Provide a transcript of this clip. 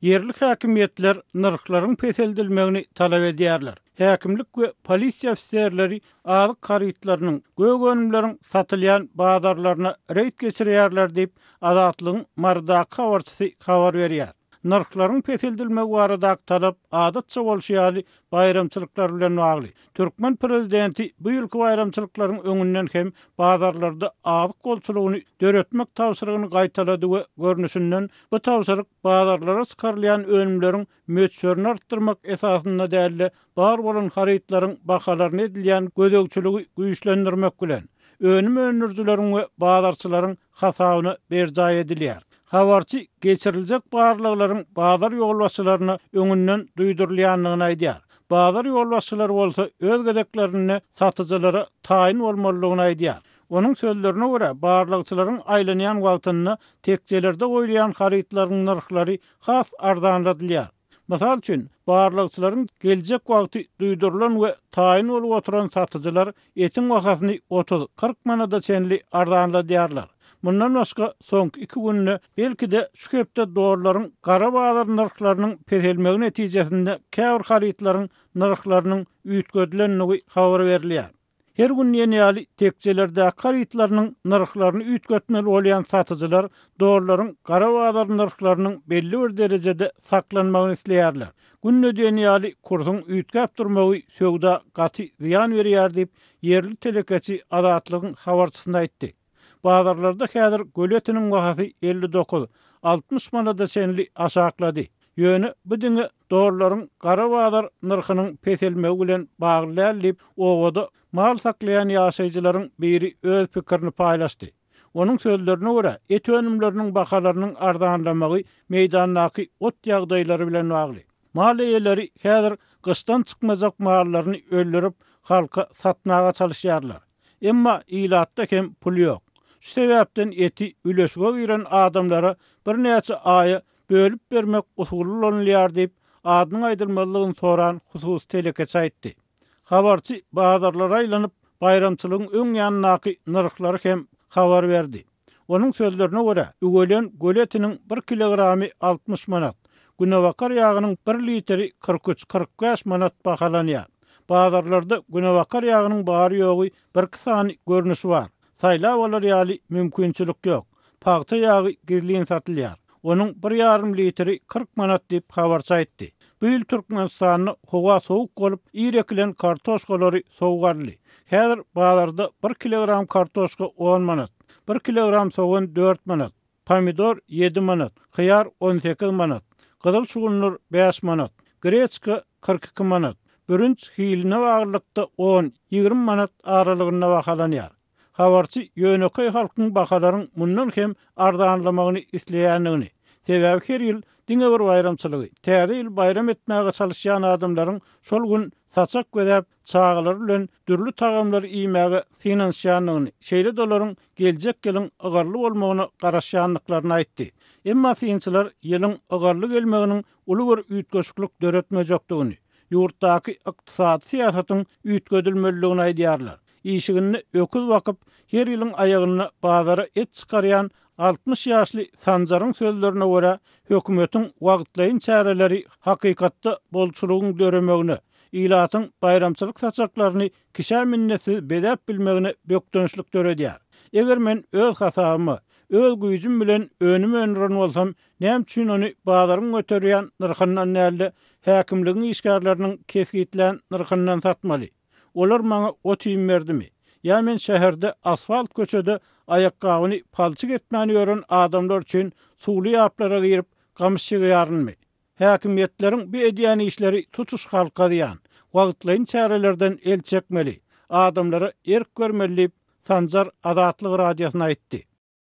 Ýerli häkimiýetler nyrhlaryň peseldilmegini talap edýärler. Häkimlik we polisiýa ofiserleri azyk harytlarynyň, gök önümleriň satylýan bazarlaryna reýd geçirýärler diýip, Azatlygyň Marydaky habarçysy habar berýär. Nyrhlaryň peseldilmegi baradaky talap, adatça bolşy ýaly, baýramçylyklar bilen bagly. Türkmen prezidenti bu ýylky baýramçylyklaryň öňünden hem bazarlarda azyk bolçulygyny döretmek tabşyrygyny gaýtalady we görnüşinden, bu tabşyryk bazarlara çykarylýan önümleriň möçberini artdyrmak esasynda däl-de, bar bolan harytlaryň bahalaryna edilýän gözegçiligi güýçlendirmek bilen, önüm öndürijileriň we bazarçylaryň hasabyna berjaý edilýär. Habarçy geçiriljek barlaglaryň bazar ýolbaşçylaryna öňünden duýdurylýandygyny aýdýar. Bazar ýolbaşçylary bolsa öz gezeklerinde satyjylara taýyn bolmalydygyny aýdýar. Onuň sözlerine görä, barlagçylaryň aýlanýan wagtynda tekjelerde goýulýan harytlaryň nyrhlary has arzanladylýar. Mysal üçin, barlagçylaryň geljek wagty duýdurylan we taýyn bolup oturan satyjylar etiň bahasyny 30, 40 manada çenli arzanladýarlar. Mundan başga, soňky iki günde, belki-de, şu hepde dollaryň gara bazar nyrhlarynyň peselmegi netijesinde käbir harytlaryň nyrhlarynyň üýtgedilendigi habar berilýär. Her gün diýen ýaly tekjelerdäki harytlarynyň nyrhlaryny üýtgetmeli bolýan satyjylar dollaryň gara bazar nyrhlarynyň belli bir derejede saklanmagyny isleýärler. Günde diýen ýaly kursuň üýtgäp durmagy söwda gaty zyýan berýär diýip, ýerli telekeçi Azatlygyň habarçysyna aýtdy. Bazarlarda häzir göle etiniň bahasy 59, 60 manada çenli aşaklady. Ýöne bu diňe dollaryň gara bazar nyrhynyň peselmegi bilen bagly däl diýip, obada mal saklaýan ýaşaýjylaryň biri öz pikirini paýlaşdy. Onuň sözlerine görä, et önümleriniň bahalarynyň arzanlamagy meýdandaky ot ýagdaýlary bilen bagly. Mal eýeleri häzir gyşdan çykmajak mallaryny öldürip, halka satmaga çalyşýarlar. Emma ilatda hem pul ýok. Şu sebäpden eti üleşige giren adamlara birnäçe aýa bölüp bermek usuly ulanylýar diýip, adynyň aýdylmazlygyny soran hususy telekeçi aýtdy. Habarçy bazarlara aýlanyp, baýramçylygyň öň ýanyndaky nyrhlary hem habar berdi. Onuň sözlerine görä, üwelen göle etiniň bir kilogramy 60 manat, günebakar ýagynyň bir litri 43, 45 manat bahalanýar. Bazarlarda günebakar ýagynyň bary-ýogy birki sany görnüşi bar. Saýlap alar ýaly mümkinçilik ýok. Pagta ýagy gizlin satylýar. Onuň bir ýarym litri 40 manat diýip, habarçy aýtdy. Bu ýyl Türkmenistanda howa sowuk bolup, ir ekilen kartoşkalary sowuk aldy. Häzir bazarda bir kilogram kartoşka on manat, bir kilogram sogan dört manat, pomidor ýedi manat, hyýar 18 manat, gyzyl şugundyr bäş manat, greçka 42 manat, bürünç hiline baglylykda on, 20 manat aralygynda bahalanýar. Habarçy ýönekeý halkyň bahalaryň mundan hem arzanlamagyny isleýändigini, sebäbi her ýyl diňe bir baýramçylygy, Täze ýyl baýram etmäge çalyşýan adamlaryň şol gün saçak bezäp, çagalary bilen dürli tagamlary iýmäge synanyşýandygyny, şeýle-de olaryň geljek ýylyň ygally bolmagyna garaşýandyklaryny aýtdy. Emma synçylar ýylyň ygally gelmeginiň uly bir üýtgeşiklik döretmejekdigini, ýurtdaky ykdysady syýasatyň üýtgedilmelidigini aýdýarlar. Işiginde öküz bakyp, her ýylyň aýagynda bazara et çykarýan 60 ýaşly Sanjaryň sözlerine görä, hökümetiň wagtlaýyn çäreleri hakykatda bolçulygyň döremegine, ilatyň baýramçylyk saçaklaryny kişä minnetsiz bezäp bilmegine bökdençlik döredýär. Eger men öz hasabyma, öz güýjüm bilen önüm öndüren bolsam, näme üçin ony bazaryň göterýän nyrhyndan däl-de, häkimligiň işgärleriniň kesgitlän nyrhyndan satmaly? Olar maňa ot-iým berdimi? Ýa men şäherde asfalt köçede aýakgabyny palçyk etmän ýören adamlar üçin suwly ýaplara girip, gamyş ýygýarynmy? Häkimiýetleriň bu edýän işleri tutuş halka zyýan. Wagtlaýyn çärelerden el çekmeli. Adamlara erk bermeli diýip, Sanjar Azatlyk Radiosyna aýtdy.